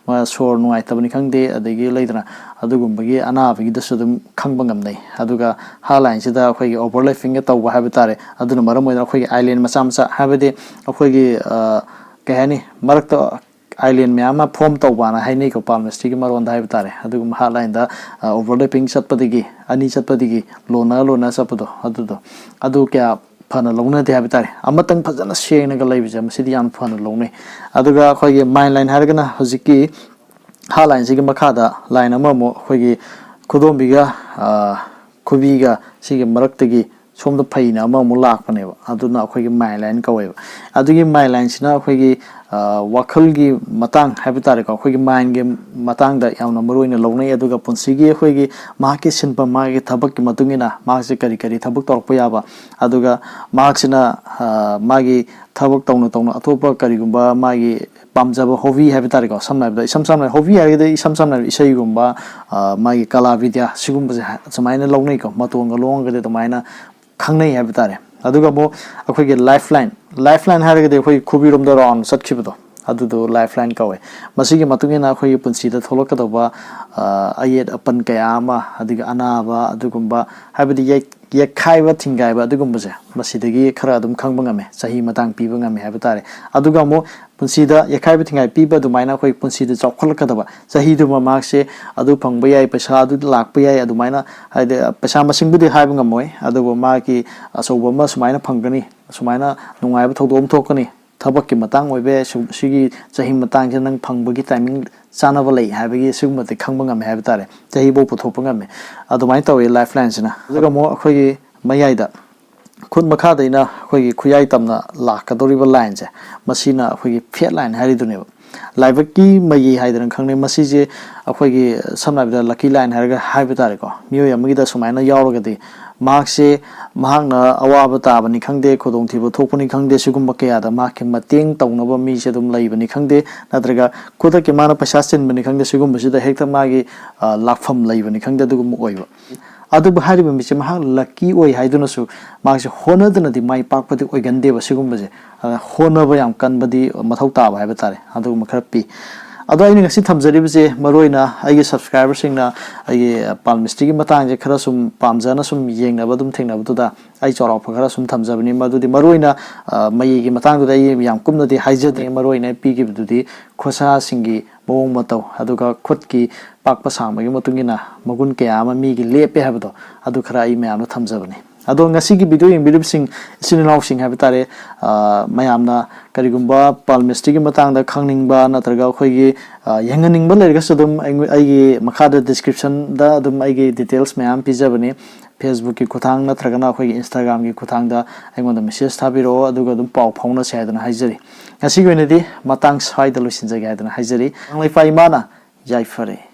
ꯁꯣꯔ ꯅꯨꯡꯉꯥꯏꯇꯕꯅꯤ ꯈꯪꯗꯦ, ꯑꯗꯒꯤ ꯂꯩꯗꯅ ꯑꯗꯨꯒꯨꯝꯕꯒꯤ ꯑꯅꯥꯕꯒꯤꯗꯁꯨ ꯑꯗꯨꯝ ꯈꯪꯕ ꯉꯝꯅꯩ꯫ ꯑꯗꯨꯒ heart lineꯁꯤꯗ ꯑꯩꯈꯣꯏꯒꯤ overlappingꯒ ꯇꯧꯕ ꯍꯥꯏꯕ ꯇꯥꯔꯦ꯫ ꯑꯗꯨꯅ ꯃꯔꯝ ꯑꯣꯏꯗꯨꯅ ꯑꯩꯈꯣꯏꯒꯤ eyelid ꯃꯆꯥ ꯃꯆꯥ, ꯍꯥꯏꯕꯗꯤ ꯑꯩꯈꯣꯏꯒꯤ ꯀꯩ ꯍꯥꯏꯅꯤ, ꯃꯔꯛꯇ eyelid ꯃꯌꯥꯝ ꯑꯃ form ꯇꯧꯕꯅ ꯍꯥꯏꯅꯩꯀꯣ, palmistryꯒꯤ ꯃꯔꯣꯟꯗ ꯍꯥꯏꯕ ꯇꯥꯔꯦ꯫ ꯑꯗꯨꯒꯨꯝꯕ heart lineꯗ overlapping ꯆꯠꯄꯗꯒꯤ, ꯑꯅꯤ ꯆꯠꯄꯗꯒꯤ ꯂꯣꯟꯅ ꯂꯣꯟꯅ ꯆꯠꯄꯗꯣ, ꯑꯗꯨꯗꯣ, ꯑꯗꯨ ꯀꯌꯥ ꯐꯅ ꯂꯧꯅꯗꯦ ꯍꯥꯏꯕ ꯇꯥꯔꯦ꯫ ꯑꯃꯇꯪ ꯐꯖꯅ ꯁꯦꯡꯅꯒ ꯂꯩꯕꯁꯦ, ꯃꯁꯤꯗꯤ ꯌꯥꯝ ꯐꯅ ꯂꯧꯅꯩ꯫ ꯑꯗꯨꯒ ꯑꯩꯈꯣꯏꯒꯤ mind line ꯍꯥꯏꯔꯒꯅ ꯍꯧꯖꯤꯛꯀꯤ heart lineꯁꯤꯒꯤ ꯃꯈꯥꯗ line ꯑꯃꯃꯨꯛ ꯑꯩꯈꯣꯏꯒꯤ ꯈꯨꯗꯣꯝꯕꯤꯒ ꯈꯨꯕꯤꯒ ꯁꯤꯒꯤ ꯃꯔꯛꯇꯒꯤ ꯁꯣꯝꯗ ꯐꯩꯅ ꯑꯃꯃꯨꯛ ꯂꯥꯛꯄꯅꯦꯕ, ꯑꯗꯨꯅ ꯑꯩꯈꯣꯏꯒꯤ ꯃꯥꯏꯟ ꯂꯥꯏꯟ ꯀꯧꯋꯦꯕ꯫ ꯑꯗꯨꯒꯤ ꯃꯥꯏꯟ ꯂꯥꯏꯟꯁꯤꯅ ꯑꯩꯈꯣꯏꯒꯤ, ꯑ, ꯋꯥꯈꯜꯒꯤ ꯃꯇꯥꯡ ꯍꯥꯏꯕ ꯇꯥꯔꯦꯀꯣ, ꯑꯩꯈꯣꯏꯒꯤ ꯃꯥꯏꯟꯒꯤ ꯃꯇꯥꯡꯗ ꯌꯥꯝꯅ ꯃꯔꯨ ꯑꯣꯏꯅ ꯂꯧꯅꯩ꯫ ꯑꯗꯨꯒ ꯄꯨꯟꯁꯤꯒꯤ ꯑꯩꯈꯣꯏꯒꯤ ꯃꯍꯥꯛꯀꯤ ꯁꯤꯟꯐꯝ, ꯃꯥꯒꯤ ꯊꯕꯛꯀꯤ ꯃꯇꯨꯡ ꯏꯟꯅ ꯃꯍꯥꯛꯁꯦ ꯀꯔꯤ ꯀꯔꯤ ꯊꯕꯛ ꯇꯧꯔꯛꯄ ꯌꯥꯕ, ꯑꯗꯨꯒ ꯃꯍꯥꯛꯁꯤꯅ, ꯑ, ꯃꯥꯒꯤ ꯊꯕꯛ ꯇꯧꯅ ꯇꯧꯅ ꯑꯇꯣꯞꯄ ꯀꯔꯤꯒꯨꯝꯕ ꯃꯥꯒꯤ ꯄꯥꯝꯖꯕ ꯍꯣꯕꯤ ꯍꯥꯏꯕ ꯇꯥꯔꯦꯀꯣ, ꯁꯝꯅ ꯍꯥꯏꯔꯕꯗ, ꯏꯁꯝ ꯁꯝꯅ ꯍꯥꯏꯔꯕꯗ, ꯍꯣꯕꯤ ꯍꯥꯏꯔꯒꯗꯤ ꯏꯁꯝ ꯁꯝꯅ ꯍꯥꯏꯔꯕꯗ ꯏꯁꯩꯒꯨꯝꯕ, ꯑ, ꯃꯥꯒꯤ ꯀꯂꯥ ꯕꯤꯗ꯭ꯌꯥ ꯁꯤꯒꯨꯝꯕꯁꯦ ꯍꯥ-, ꯁꯨꯃꯥꯏꯅ ꯂꯧꯅꯩꯀꯣ, ꯃꯇꯣꯟꯒ ꯂꯣꯡꯉꯒꯗꯤ ꯑꯗꯨꯃꯥꯏꯅ ꯈꯪꯅꯩ ꯍꯥꯏꯕ ꯇꯥꯔꯦ꯫ ꯑꯗꯨꯒ ꯑꯃꯨꯛ ꯑꯩꯈꯣꯏꯒꯤ ꯂꯥꯏꯐ ꯂꯥꯏꯟ, ꯂꯥꯏꯐ ꯂꯥꯏꯟ ꯍꯥꯏꯔꯒꯗꯤ ꯑꯩꯈꯣꯏꯒꯤ ꯈꯨꯕꯤꯔꯣꯝꯗ ꯔꯥꯎꯟ ꯆꯠꯈꯤꯕꯗꯣ, ꯑꯗꯨꯗꯣ ꯂꯥꯏꯐ ꯂꯥꯏꯟ ꯀꯧꯋꯦ꯫ ꯃꯁꯤꯒꯤ ꯃꯇꯨꯡ ꯏꯟꯅ ꯑꯩꯈꯣꯏꯒꯤ ꯄꯨꯟꯁꯤꯗ ꯊꯣꯛꯂꯛꯀꯗꯧꯕ, ꯑ, ꯑꯌꯦꯠ ꯑꯄꯟ ꯀꯌꯥ ꯑꯃ, ꯑꯗꯒꯤ ꯑꯅꯥꯕ ꯑꯗꯨꯒꯨꯝꯕ, ꯍꯥꯏꯕꯗꯤ ꯌꯩ-, ꯌꯩꯈꯥꯏꯕ ꯊꯤꯡꯒꯥꯏꯕ ꯑꯗꯨꯒꯨꯝꯕꯁꯦ ꯃꯁꯤꯗꯒꯤ ꯈꯔ ꯑꯗꯨꯝ ꯈꯪꯕ ꯉꯝꯃꯦ, ꯆꯍꯤ ꯃꯇꯥꯡ ꯄꯤꯕ ꯉꯝꯃꯦ ꯍꯥꯏꯕ ꯇꯥꯔꯦ꯫ ꯑꯗꯨꯒ ꯑꯃꯨꯛ ꯄꯨꯟꯁꯤꯗ ꯌꯩꯈꯥꯏꯕ ꯊꯤꯡꯒꯥꯏ ꯄꯤꯕ ꯑꯗꯨꯃꯥꯏꯅ ꯑꯩꯈꯣꯏ ꯄꯨꯟꯁꯤꯗ ꯆꯥꯎꯈꯠꯂꯛꯀꯗꯕ, ꯆꯍꯤꯗꯨꯃ ꯃꯍꯥꯛꯁꯦ ꯑꯗꯨ ꯐꯪꯕ ꯌꯥꯏ, ꯄꯩꯁꯥ ꯑꯗꯨ ꯂꯥꯛꯄ ꯌꯥꯏ, ꯑꯗꯨꯃꯥꯏꯅ, ꯍꯥꯏꯗꯤ, ꯄꯩꯁꯥ ꯃꯁꯤꯡꯕꯨꯗꯤ ꯍꯥꯏꯕ ꯉꯝꯃꯣꯏ, ꯑꯗꯨꯕꯨ ꯃꯥꯒꯤ ꯑꯆꯧꯕ ꯑꯃ ꯁꯨꯃꯥꯏꯅ ꯐꯪꯒꯅꯤ, ꯁꯨꯃꯥꯏꯅ ꯅꯨꯡꯉꯥꯏꯕ ꯊꯧꯗꯣꯛ ꯑꯃ ꯊꯣꯛꯀꯅꯤ, ꯊꯕꯛꯀꯤ ꯃꯇꯥꯡ ꯑꯣꯏꯕ ꯌꯥꯏ, ꯁꯨ-, ꯁꯤꯒꯤ ꯆꯍꯤ ꯃꯇꯥꯡꯁꯤꯗ ꯅꯪ ꯐꯪꯕꯒꯤ ꯇꯥꯏꯃꯤꯡ ꯆꯥꯅꯕ ꯂꯩ ꯍꯥꯏꯕꯒꯤ ꯁꯤꯒꯨꯝꯕꯗꯤ ꯈꯪꯕ ꯉꯝꯃꯦ ꯍꯥꯏꯕ ꯇꯥꯔꯦ, ꯆꯍꯤꯐꯥꯎ ꯄꯨꯊꯣꯛꯄ ꯉꯝꯃꯦ꯫ ꯑꯗꯨꯃꯥꯏꯅ ꯇꯧꯋꯤ ꯂꯥꯏꯐ ꯂꯥꯏꯟꯁꯤꯅ꯫ ꯑꯗꯨꯒ ꯑꯃꯨꯛ ꯑꯩꯈꯣꯏꯒꯤ ꯃꯌꯥꯏꯗ ꯈꯨꯠ ꯃꯈꯥꯗꯩꯅ ꯑꯩꯈꯣꯏꯒꯤ ꯈꯨꯌꯥꯏ ꯇꯝꯅ ꯂꯥꯛꯀꯗꯧꯔꯤꯕ ꯂꯥꯏꯟꯁꯦ, ꯃꯁꯤꯅ ꯑꯩꯈꯣꯏꯒꯤ ꯐꯦꯠ ꯂꯥꯏꯟ ꯍꯥꯏꯔꯤꯗꯨꯅꯦꯕ꯫ ꯂꯥꯏꯕꯛꯀꯤ ꯃꯌꯤ ꯍꯥꯏꯗꯅ ꯈꯪꯅꯩ꯫ ꯃꯁꯤꯁꯦ ꯑꯩꯈꯣꯏꯒꯤ ꯁꯝꯅ ꯍꯥꯏꯔꯕꯗ ꯂꯛꯀꯤ ꯂꯥꯏꯟ ꯍꯥꯏꯔꯒ ꯍꯥꯏꯕ ꯇꯥꯔꯦꯀꯣ꯫ ꯃꯤꯑꯣꯏ ꯑꯃꯒꯤꯗ ꯁꯨꯃꯥꯏꯅ ꯌꯥꯎꯔꯒꯗꯤ ꯃꯍꯥꯛꯁꯦ ꯃꯍꯥꯛꯅ ꯑꯋꯥꯕ ꯇꯥꯕꯅꯤ ꯈꯪꯗꯦ, ꯈꯨꯗꯣꯡꯊꯤꯕ ꯊꯣꯛꯄꯅꯤ ꯈꯪꯗꯦ, ꯁꯤꯒꯨꯝꯕ ꯀꯌꯥꯗ ꯃꯍꯥꯛꯀꯤ ꯃꯇꯦꯡ ꯇꯧꯅꯕ ꯃꯤꯁꯦ ꯑꯗꯨꯝ ꯂꯩꯕꯅꯤ ꯈꯪꯗꯦ, ꯅꯠꯇ꯭ꯔꯒ ꯈꯨꯗꯛꯀꯤ ꯃꯥꯅ ꯄꯩꯁꯥ ꯆꯤꯟꯕꯅꯤ ꯈꯪꯗꯦ, ꯁꯤꯒꯨꯝꯕꯁꯤꯗ ꯍꯦꯛꯇ ꯃꯥꯒꯤ, ꯑ, ꯂꯥꯛꯐꯝ ꯂꯩꯕꯅꯤ ꯈꯪꯗꯦ, ꯑꯗꯨꯒꯨꯝꯕ ꯑꯣꯏꯕ꯫ ꯑꯗꯨꯕꯨ ꯍꯥꯏꯔꯤꯕ ꯃꯤꯁꯦ ꯃꯍꯥꯛ ꯂꯛꯀꯤ ꯑꯣꯏ ꯍꯥꯏꯗꯨꯅꯁꯨ ꯃꯍꯥꯛꯁꯦ ꯍꯣꯠꯅꯗꯅꯗꯤ ꯃꯥꯏ ꯄꯥꯛꯄꯗꯤ ꯑꯣꯏꯒꯟꯗꯦꯕ ꯁꯤꯒꯨꯝꯕꯁꯦ꯫ ꯑꯗ ꯍꯣꯠꯅꯕ ꯌꯥꯝ ꯀꯟꯕꯗꯤ ꯃꯊꯧ ꯇꯥꯕ ꯍꯥꯏꯕ ꯇꯥꯔꯦ, ꯑꯗꯨꯒꯨꯝꯕ ꯈꯔ ꯄꯤ꯫ ꯑꯗꯣ ꯑꯩꯅ ꯉꯁꯤ ꯊꯝꯖꯔꯤꯕꯁꯦ ꯃꯔꯨꯑꯣꯏꯅ ꯑꯩꯒꯤ ꯁꯕꯁꯀ꯭ꯔꯥꯏꯕꯔꯁꯤꯡꯅ ꯑꯩꯒꯤ ꯄꯥꯜꯃꯤꯁꯇ꯭ꯔꯤꯒꯤ ꯃꯇꯥꯡꯁꯦ ꯈꯔ ꯁꯨꯝ ꯄꯥꯝꯖꯅ ꯁꯨꯝ ꯌꯦꯡꯅꯕ ꯑꯗꯨꯝ ꯊꯦꯡꯅꯕꯗꯨꯗ ꯑꯩ ꯆꯥꯎꯔꯥꯛꯄ ꯈꯔ ꯁꯨꯝ ꯊꯝꯖꯕꯅꯤ꯫ ꯃꯗꯨꯗꯤ ꯃꯔꯨꯑꯣꯏꯅ, ꯑ, ꯃꯌꯤꯒꯤ ꯃꯇꯥꯡꯗꯨꯗ ꯑꯩ ꯌꯥꯝ ꯀꯨꯞꯅꯗꯤ ꯍꯥꯏꯖꯗꯦ꯫ ꯃꯔꯨꯑꯣꯏꯅ ꯑꯩ ꯄꯤꯈꯤꯕꯗꯨꯗꯤ ꯈꯨꯠꯁꯥꯁꯤꯡꯒꯤ ꯃꯑꯣꯡ ꯃꯇꯧ, ꯑꯗꯨꯒ ꯈꯨꯠꯀꯤ ꯄꯥꯛꯄ ꯁꯥꯡꯕꯒꯤ ꯃꯇꯨꯡ ꯏꯟꯅ ꯃꯒꯨꯟ ꯀꯌꯥ ꯑꯃ ꯃꯤꯒꯤ ꯂꯦꯞꯄꯦ ꯍꯥꯏꯕꯗꯣ, ꯑꯗꯨ ꯈꯔ ꯑꯩ ꯃꯌꯥꯝꯗ ꯊꯝꯖꯕꯅꯤ꯫ ꯑꯗꯣ ꯉꯁꯤꯒꯤ ꯚꯤꯗꯤꯑꯣ ꯌꯦꯡꯕꯤꯔꯤꯕꯁꯤꯡ, ꯏꯆꯤꯟ ꯏꯅꯥꯎꯁꯤꯡ ꯍꯥꯏꯕ ꯇꯥꯔꯦ, ꯑ, ꯃꯌꯥꯝꯅ ꯀꯔꯤꯒꯨꯝꯕ ꯄꯥꯜꯃꯤꯁꯇ꯭ꯔꯤꯒꯤ ꯃꯇꯥꯡꯗ ꯈꯪꯅꯤꯡꯕ ꯅꯠꯇ꯭ꯔꯒ ꯑꯩꯈꯣꯏꯒꯤ, ꯑ, ꯌꯦꯡꯍꯟꯅꯤꯡꯕ ꯂꯩꯔꯒꯁꯨ ꯑꯗꯨꯝ ꯑꯩꯉꯣ-, ꯑꯩꯒꯤ ꯃꯈꯥꯗ ꯗꯤꯁꯀ꯭ꯔꯤꯞꯁꯟꯗ ꯑꯗꯨꯝ ꯑꯩꯒꯤ ꯗꯤꯇꯦꯜꯁ ꯃꯌꯥꯝ ꯄꯤꯖꯕꯅꯤ꯫ Facebook-ꯀꯤ ꯈꯨꯠꯊꯥꯡ ꯅꯠꯇ꯭ꯔꯒꯅ ꯑꯩꯈꯣꯏꯒꯤ Instagram-ꯒꯤ ꯈꯨꯠꯊꯥꯡꯗ ꯑꯩꯉꯣꯟꯗ message ꯊꯥꯕꯤꯔꯛꯑꯣ, ꯑꯗꯨꯒ ꯑꯗꯨꯝ ꯄꯥꯎ ꯐꯥꯎꯅꯁꯦ ꯍꯥꯏꯗꯅ ꯍꯥꯏꯖꯔꯤ꯫ ꯉꯁꯤꯒꯤ ꯑꯣꯏꯅꯗꯤ ꯃꯇꯥꯡ ꯁ꯭ꯋꯥꯏꯗ ꯂꯣꯏꯁꯤꯟꯖꯒꯦ ꯍꯥꯏꯗꯅ ꯍꯥꯏꯖꯔꯤ꯫ ꯀꯪꯂꯩꯄꯥꯛ ꯏꯃꯥꯅ ꯌꯥꯏꯐꯔꯦ꯫